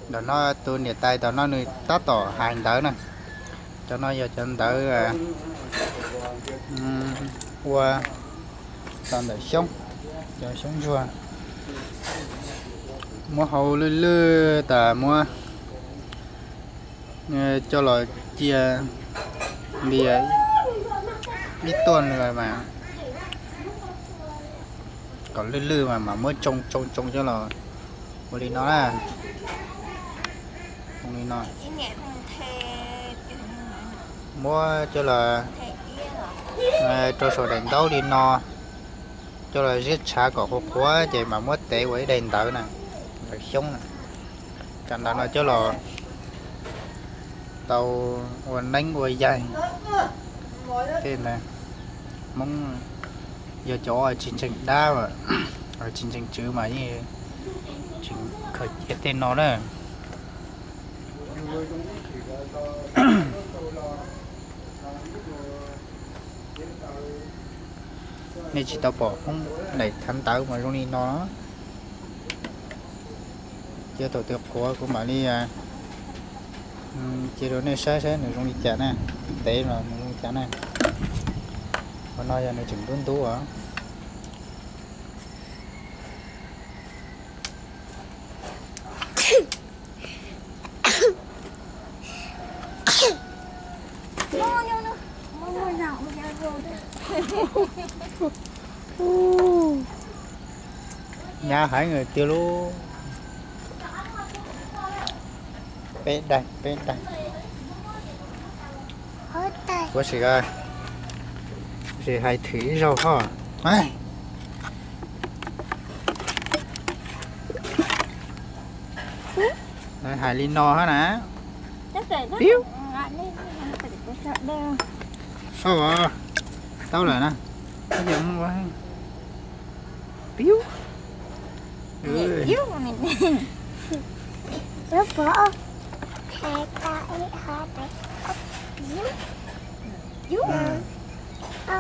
Ntawm no tus niam tais tom no nws tab tom hais ntawv na. Cov no yog cov ntawv ua tau ntawm xyoob, cov xyoob ntsuag. Muab hau lwj lwj tas muab coj los cia li ib tuaj nws mas kom lwj lwj mas mam muab tsoo tsoo tsoo coj los ua li no na. Li no muab coj los rau saum daim ntaub li no, coj los ziab tshav kom qhuav qhuav ces mam muab tev ua ib daim ntawv na, ntawv xyoob na. Cov ntawv no coj los tau ua neeb ua yaig tej ntawd. Hmoob yog cov tsis ntseeg dab, tsis ntseeg tswv mas yeej tseem khaws cia tej no na. Nej tsis tau pom Hmoob daim thav ntawv mas zoo li no. Cia thaum twg qhuav kuv mam li cia rau nej saib saib nws zoo li cas na, tev los nws zoo li cas na. Qhov no yog nws tseem ntub ntub os. Nyab heev tiag lauj. Peb daim, peb daim. Ua sim, sim hais thwm ib zaug ho. Hais li no hab na. Piub. Soj os. Tau lawm na. Piub.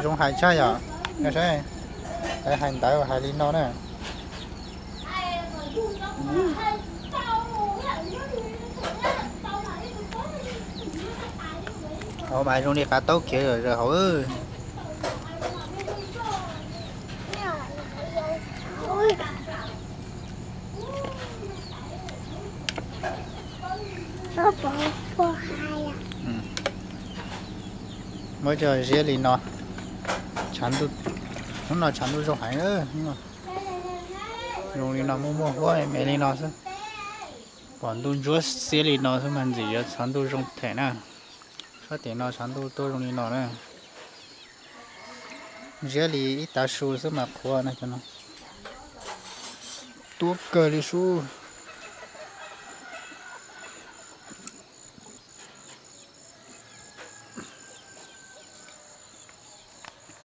Zoo hais tshaj yom. Saib, hais ntawv hais li no na. Hauv mas zoo li qav taub khiav zom zaws hauv. Muab coj ziab li no. Tshav ntuj, hnub no tshav ntuj zoo heev. Zoo li no muaj muaj huab me li no xwb. Pom ntuj ntsuab xiab li no xwb mas ntxim yuav tshav ntuj zoo them na. Sab tim no tshav ntuj tuaj zoo li no na. Ziab li ib tav su xwb mas qhuav na cov no. Tuab kawg li sub.